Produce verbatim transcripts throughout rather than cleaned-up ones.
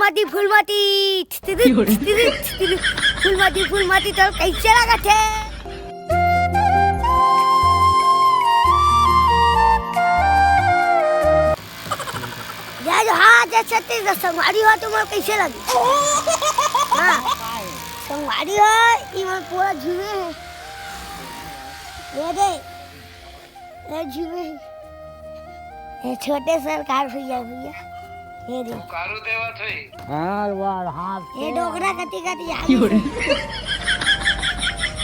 फूलमती, फूलमती, फूलमती, फूलमती, तोला कइसे लागत हे? जय जोहार, जय छत्तीसगढ़। संगवारी हो, तुमन कइसे लगे? हाँ, संगवारी हो, इमन पूरा झूमे हे। ये दे, ये झूमे हे। ये छोटे सरकार भैया, भैया, ये दे। कारू देवत होई। हाँ, वाह, हाँ, ये डोकरा कति कति आ गे।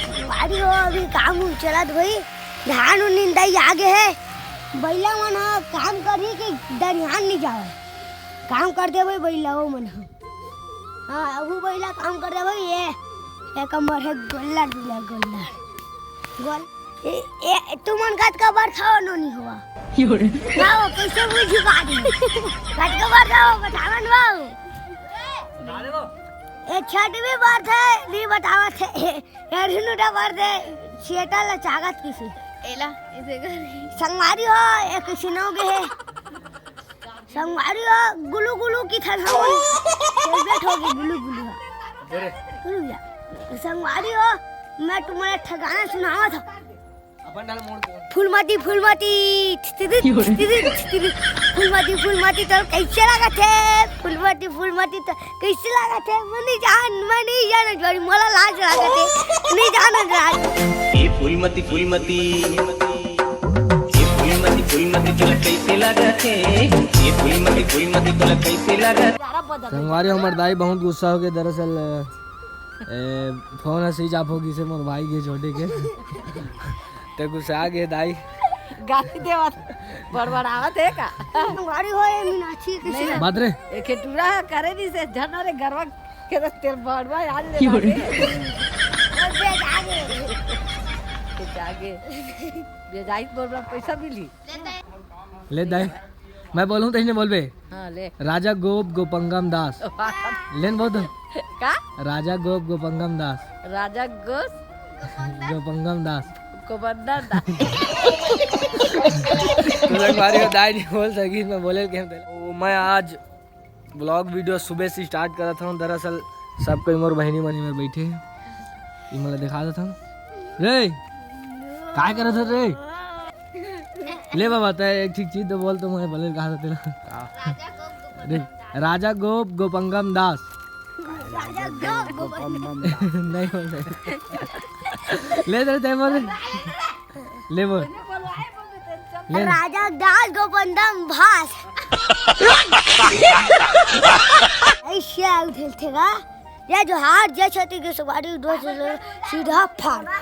संगवारी हो, अभी काम उम चलत होई, धान उन निंदाई आ गे हे। बइला मन ह काम करही कि दरिहान नइ जावय, काम कर देवय बइला ओ मन ह। हाँ, अहू बइला काम कर देवय। ये, ये कमर हे गोल्लर, गोल्लर, गोल। ए, ए, तुमन कतका बरथव नोनी होवा? यो रे। बाबू, कइसे मुँह झुका दी? कतका बरथव, बतावन बाबू। ए, छठवीं बरथे, नइ बतावत हे। ए, ढिनुटा बरथे, सेटा ल चागत किसी। एला, इसे कर। संगवारी हो, ए किसी नौ गे हे। संगवारी हो, गुलू गुलू की थन हमन। फेवरेट हो गई गुलू गुलू हा। अरे। गुलू भैया। संगवारी हो, मैं तुम्हें एक ठा गाना सुनावत हूँ। अपन डाल मोड़ के। फूलमती, फूलमती, फूलमती, फूलमती, तोला कइसे लागत हे? फूलमती, फूलमती, तोला कइसे लागत हे? मैं नइ जान, मैं नइ जान, जोड़ी मोला लाज लागत हे, नइ जान राज। ए फूलमती, फूलमती, ए फूलमती, फूलमती, तोला कइसे लागत हे? ए फूलमती, फूलमती, तोला कइसे लागत? संगवारी, हमर दाई बहुत गुस्सा हो गए। दरअसल, ए, फोन ह स्विच ऑफ हो गिस हे मोर भाई के छोटे के। ते गुस्सा गे दाई। गाली देवत, बड़बड़ावत हे का? संगवारी हो, ये मीनाक्षी के नहीं, सिर। बात रे। एक ठे टूरा करे नी से झन रे गरवा के तो तेल बड़वा आज ले क्यों रे? लागे। बेजागे। बेजाई बड़बड़ा पैसा मिली। ले दाई, मैं बोलूं तो इसने बोलबे। हाँ, ले। राजा गोप गोपंगम दास। लेन बोल दो। का? राजा गोप गोपंगम दास। राजा गोस? गोपंगम दास। गोबंदर दास। तू लोग मारी हो, दाई नहीं बोल सकी, मैं बोले के हम तेला। वो मैं आज व्लॉग वीडियो सुबह से स्टार्ट करत हूँ। दरअसल सब कोई मोर बहिनी मन में बैठे हैं, ये मला दिखा देता हूँ। रे, काय करत हस रे? ले बाबा, तय एक ठीक चीज तो बोल, तो मैं भले कहा था तेरा। हाँ। देख, राजा गोप गोपंगम दास। राजा गोप गोपंगम दास। नहीं बोल रहे। ले दे, तय बोल। ले बोल। ले। राजा दास गोपंगम भास। ऐसे उठे थे का? ये जोहार, जय छत्तीसगढ़, संगवारी दोस्त लोग, सीधा फाड़।